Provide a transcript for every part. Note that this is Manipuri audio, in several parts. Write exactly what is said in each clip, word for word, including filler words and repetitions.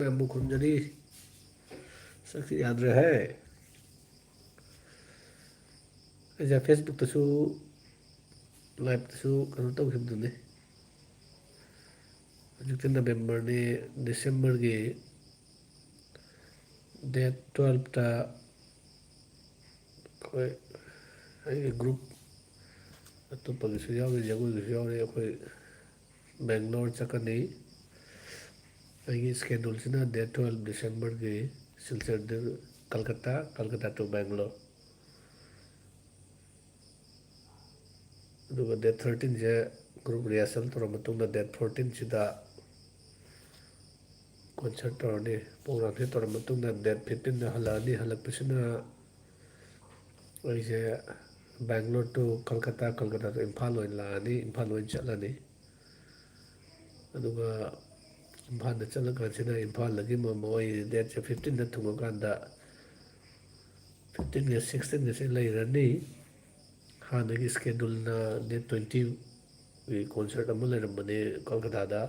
ꯌꯥꯝꯕꯨ ꯈꯨꯔꯨꯝꯖꯔꯤ꯫ ꯁꯛꯁꯤ ꯌꯥꯗ꯭ꯔꯦꯍꯦ꯫ ꯑꯩꯁꯦ Facebookꯇꯁꯨ, liveꯇꯁꯨ ꯀꯩꯅꯣ ꯇꯧꯈꯤꯕꯗꯨꯅꯤ꯫ ꯍꯧꯖꯤꯛꯇꯤ Novemberꯅꯤ, Decemberꯒꯤ date twelveꯇ ꯑꯩꯈꯣꯏ, ꯑꯩꯒꯤ group ꯑꯇꯣꯞꯄꯒꯤꯁꯨ ꯌꯥꯎꯔꯤ, ꯖꯒꯣꯏꯒꯤꯁꯨ ꯌꯥꯎꯔꯤ, ꯑꯩꯈꯣꯏ ꯕꯦꯡꯒ꯭ꯂꯣꯔ ꯆꯠꯀꯅꯤ꯫ ꯑꯩꯒꯤ scheduleꯁꯤꯅ date twelve Decemberꯒꯤ ꯁꯤꯜꯆꯔꯗ Kolkata, Kolkata to Bangalore. ꯑꯗꯨꯒ date thirteenꯁꯦ group rehearsal ꯇꯧꯔ ꯃꯇꯨꯡꯗ date fourteenꯁꯤꯗ concert ꯇꯧꯔꯅꯤ꯫ Programꯁꯦ ꯇꯧꯔ ꯃꯇꯨꯡꯗ date fifteenꯗ ꯍꯜꯂꯛꯑꯅꯤ꯫ ꯍꯜꯂꯛꯄꯁꯤꯅ ꯑꯩꯁꯦ ꯕꯦꯡꯒ꯭ꯂꯣꯔ to ꯀꯜꯀꯇꯥ, ꯀꯜꯀꯇꯥ to ꯏꯝꯐꯥꯜ ꯑꯣꯏꯅ ꯂꯥꯛꯑꯅꯤ, ꯏꯝꯐꯥꯜ ꯑꯣꯏꯅ ꯆꯠꯂꯅꯤ꯫ ꯑꯗꯨꯒ ꯏꯝꯐꯥꯜꯗ ꯆꯠꯂꯀꯥꯟꯁꯤꯗ ꯏꯝꯐꯥꯜꯗꯒꯤ ꯑꯃꯨꯛ ꯑꯩ dateꯁꯦ fifteenꯗ ꯊꯨꯡꯉꯀꯥꯟꯗ fifteenꯒ sixteenꯒꯁꯦ ꯂꯩꯔꯅꯤ꯫ ꯍꯥꯟꯅꯒꯤ scheduleꯅ date twenty concert ꯑꯃ ꯂꯩꯔꯝꯕꯅꯦ ꯀꯜꯀꯇꯥꯗ꯫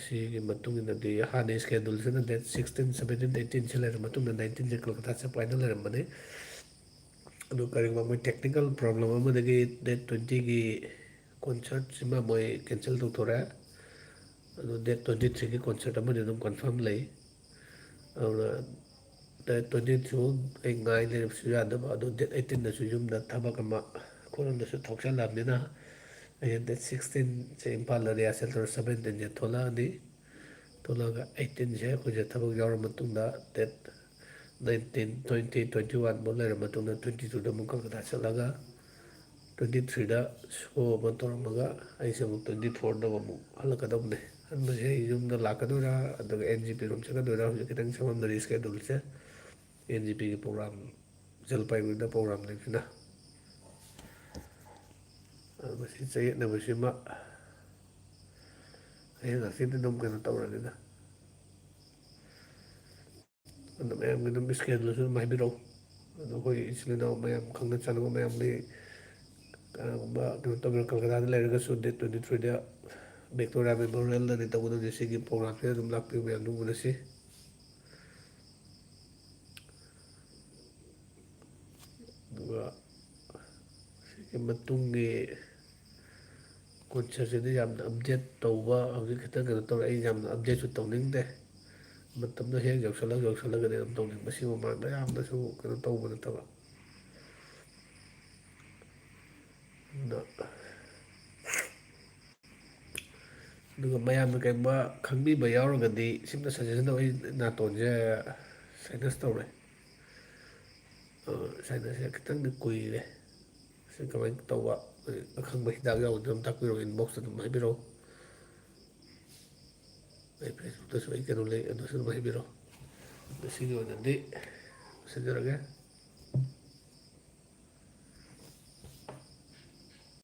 ꯁꯤꯒꯤ ꯃꯇꯨꯡ ꯏꯟꯅꯗꯤ ꯍꯥꯟꯅꯒꯤ scheduleꯁꯤꯅ date sixteen, seventeen, eighteenꯁꯤ ꯂꯩꯔ ꯃꯇꯨꯡꯗ nineteenꯁꯦ ꯀꯜꯀꯇꯥ ꯆꯠꯄ ꯍꯥꯏꯅ ꯂꯩꯔꯝꯕꯅꯦ꯫ ꯑꯗꯨ ꯀꯔꯤꯒꯨꯝꯕ ꯃꯣꯏ technical problem ꯑꯃꯗꯒꯤ date twentyꯒꯤ concertꯁꯤꯃ ꯃꯣꯏ cancel ꯇꯧꯊꯣꯔꯛꯑꯦ꯫ ꯑꯗꯨ date twenty threeꯒꯤ concert ꯑꯃꯗꯤ ꯑꯗꯨꯝ confirm ꯂꯩ꯫ ꯑꯗꯨꯅ date twenty threeꯐꯥꯎ ꯑꯩ ꯉꯥꯏ ꯂꯩꯔꯕꯁꯨ ꯌꯥꯗꯕ, ꯑꯗꯨ date eighteenꯗꯁꯨ ꯌꯨꯝꯗ ꯊꯕꯛ ꯑꯃ ꯑꯩꯈꯣꯏꯔꯣꯝꯗꯁꯨ ꯊꯣꯛꯆꯜꯂꯕꯅꯤꯅ, ꯑꯩꯁꯦ date sixteenꯁꯦ ꯏꯝꯐꯥꯜꯗ rehearsal ꯇꯧꯔ seventeenꯁꯦ ꯊꯣꯛꯂꯛꯑꯅꯤ꯫ ꯊꯣꯛꯂꯛꯑꯒ eighteenꯁꯦ ꯑꯩꯈꯣꯏꯁꯦ ꯊꯕꯛ ꯌꯥꯎꯔ ꯃꯇꯨꯡꯗ date nineteen, twenty, twenty-one ꯐꯥꯎ ꯂꯩꯔ ꯃꯇꯨꯡꯗ twenty twoꯗ ꯑꯃꯨꯛ ꯀꯜꯀꯇꯥ ꯆꯠꯂꯒ twenty threeꯗ show ꯑꯃ ꯇꯧꯔꯝꯃꯒ ꯑꯩꯁꯦ ꯑꯃꯨꯛ twenty fourꯗ ꯑꯃꯨꯛ ꯍꯜꯂꯛꯀꯗꯧꯕꯅꯦ꯫ ꯍꯟꯕꯁꯦ ꯑꯩ ꯌꯨꯝꯗ ꯂꯥꯛꯀꯗꯣꯏꯔꯥ, ꯑꯗꯨꯒ NGP ꯔꯣꯝ ꯆꯠꯀꯗꯣꯏꯔꯥ, ꯍꯧꯖꯤꯛ ꯈꯤꯇꯪ ꯆꯃꯝꯅꯔꯤ scheduleꯁꯦ꯫ NGPꯒꯤ program, ꯖꯜꯄꯥꯏꯒꯨꯔꯤꯗ program ꯂꯩꯕꯁꯤꯅ꯫ ꯑꯗꯨ ꯃꯁꯤ ꯆꯌꯦꯠꯅꯕꯁꯤꯃ ꯍꯌꯦꯡ ꯍꯪꯆꯤꯠꯇꯤ ꯑꯗꯨꯝ ꯀꯩꯅꯣ ꯇꯧꯔꯅꯤꯗ꯫ ꯑꯗꯨ ꯃꯌꯥꯝꯒꯤ ꯑꯗꯨꯝ scheduleꯁꯨ ꯑꯗꯨꯝ ꯍꯥꯏꯕꯤꯔꯛꯎ꯫ ꯑꯗꯣ ꯑꯩꯈꯣꯏ ꯏꯆꯤꯜ ꯏꯅꯥꯎ ꯃꯌꯥꯝ, ꯈꯪꯅ ꯆꯥꯟꯅꯕ ꯃꯌꯥꯝꯗꯤ ꯀꯅꯥꯒꯨꯝꯕ ꯀꯩꯅꯣ ꯇꯧꯕꯤꯔ, ꯀꯜꯀꯇꯥꯗ ꯂꯩꯔꯒꯁꯨ date twenty threeꯗ ꯚꯤꯛꯇꯣꯔꯤꯌꯥ ꯃꯦꯃꯣꯔꯤꯌꯦꯜꯗꯅꯤ ꯇꯧꯒꯗꯕꯁꯦ꯫ ꯁꯤꯒꯤ ꯄ꯭ꯔꯣꯒ꯭ꯔꯥꯝꯁꯤꯗ ꯑꯗꯨꯝ ꯂꯥꯛꯄꯤꯌꯨ ꯃꯌꯥꯝ, ꯑꯗꯨꯝ ꯎꯅꯁꯤ꯫ ꯑꯗꯨꯒ ꯁꯤꯒꯤ ꯃꯇꯨꯡꯒꯤ ꯀꯣꯟꯁꯔꯠꯁꯤꯗꯤ ꯌꯥꯝꯅ ꯑꯞꯗꯦꯠ ꯇꯧꯕ ꯍꯧꯖꯤꯛ ꯈꯤꯇꯪ ꯀꯩꯅꯣ ꯇꯧꯔꯦ꯫ ꯑꯩ ꯌꯥꯝꯅ ꯑꯞꯗꯦꯠꯁꯨ ꯇꯧꯅꯤꯡꯗꯦ꯫ ꯃꯇꯝꯗꯣ ꯍꯦꯛ ꯌꯧꯁꯜꯂꯛ ꯌꯧꯁꯜꯂꯒꯗꯤ ꯑꯗꯨꯝ ꯇꯧꯅꯤꯡꯕ꯫ ꯁꯤ ꯃꯃꯥꯡꯗ ꯌꯥꯝꯅꯁꯨ ꯀꯩꯅꯣ ꯇꯧꯕ ꯅꯠꯇꯕ꯫ ꯑꯗꯨꯅ ꯑꯗꯨꯒ ꯃꯌꯥꯝꯅ ꯀꯩꯒꯨꯝꯕ ꯈꯪꯕꯤꯕ ꯌꯥꯎꯔꯒꯗꯤ, ꯁꯤꯝꯇ ꯁꯖꯦꯁꯟ ꯇꯧ꯫ ꯑꯩ ꯅꯥꯇꯣꯟꯁꯦ ꯁꯥꯏꯅꯁ ꯇꯧꯔꯦ꯫ ꯑ, ꯁꯥꯏꯅꯁꯁꯦ ꯈꯤꯇꯪꯗꯤ ꯀꯨꯏꯔꯦ꯫ ꯁꯤ ꯀꯃꯥꯏꯅ ꯇꯧꯕ? ꯑꯈꯪꯕ ꯍꯤꯗꯥꯛ ꯌꯥꯎꯔꯗꯤ ꯑꯗꯨꯝ ꯇꯥꯛꯄꯤꯔꯛꯑꯣ, ꯏꯟꯕꯣꯛꯁꯇ ꯑꯗꯨꯝ ꯍꯥꯏꯕꯤꯔꯛꯑꯣ꯫ ꯑꯩ ꯐꯦꯁꯕꯨꯛꯇꯁꯨ ꯑꯩ ꯀꯩꯅꯣ ꯂꯩ, ꯑꯗꯨꯁꯨ ꯑꯗꯨꯝ ꯍꯥꯏꯕꯤꯔꯛꯑꯣ꯫ ꯉꯁꯤꯒꯤ ꯑꯣꯏꯅꯗꯤ ꯂꯣꯏꯁꯤꯟꯖꯔꯒꯦ꯫